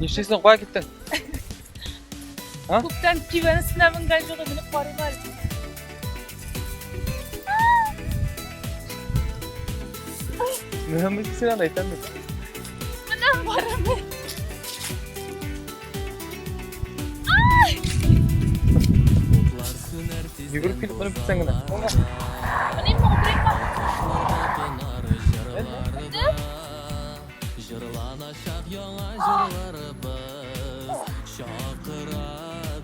Нишлисең, кая киттең? А? Күптән кибән өстенә менгән юк, менеп карыйм әле. Менәм бит син аны әйтәм бит. Менәм барам. Йөгереп килеп менеп китсәң генә. Менимме, утырыйммы? Җырланачак яңа җырларыбыз Чакыра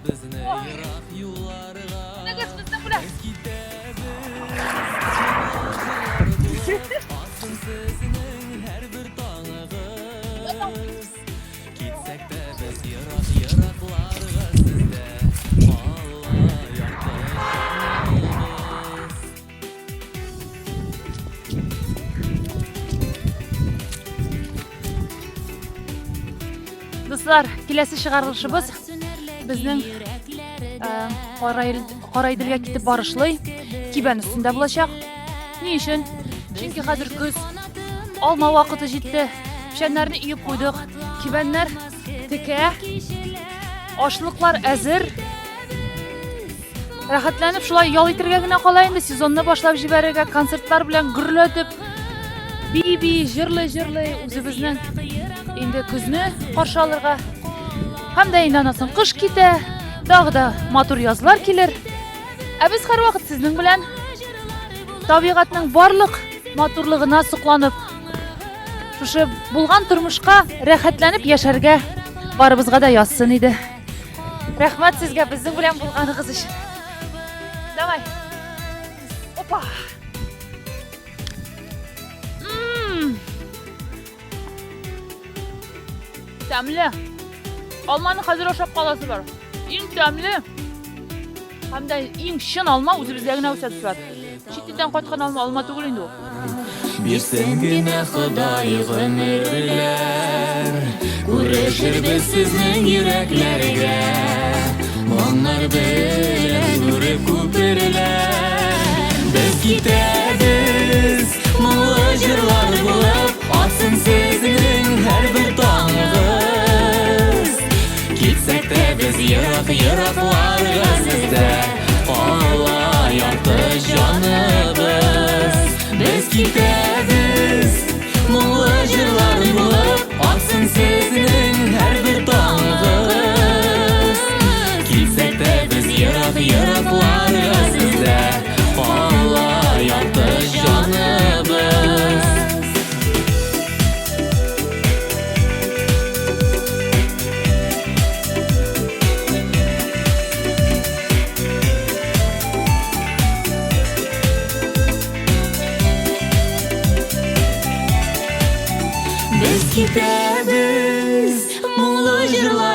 безне ерак юлларга Менегез безнең белән. Без китәбез җырлар булып Атсын сезнең һәрбер таңыгыз Китсәк тә без ерак-еракларга Сездә кала якты җаныбыз. Дуслар, киләсе чыгарылышыбыз безнең Караиделгә китеп барышлый кибән өстендә булачак. Ни өчен? Чөнки хәзер көз, алма вакыты җитте. Печәннәрне өеп куйдык. Кибәннәр текә, ашлыклар әзер. Рәхәтләнеп шулай ял итәргә генә кала инде, сезонны башлап җибәрергә, концертлар белән гөрләтеп, би-би, җырлый-җырлый үзебезнең инде көзне каршы алырга. Һәм дә инде аннан соң кыш китә, тагы да матур язлар килер. Ә без һәрвакыт сезнең белән табигатьнең барлык матурлыгына сокланып, шушы булган тормышка рәхәтләнеп яшәргә барыбызга да язсын иде. Рәхмәт сезгә безнең белән булганыгыз өчен. Давай. Опа. Тәмле. Алманы хәзер ашап каласы бар. Иң тәмле. Һәм дә иң чын алма үзебездә генә үсә төшә. Чит илдән кайткан алма алма түгел инде ул. Бирсен генә Ходай гомерләр, Күрешербез сезнең йөрәкләргә. Моңнар белән үреп күперләр. Без китәбез, моңлы җырлар булып, Атсын сезнең һәрбер таңыгыз. Китсәк тә без ерак-еракларга сездә кала якты җаныбыз. Без китәбез, моңлы җырлар булып, атсын сезнең һәрбер таңыгыз. Китсәк тә без ерак-еракларга сездә кала якты җаныбыз. Без китәбез, моңлы җырлар.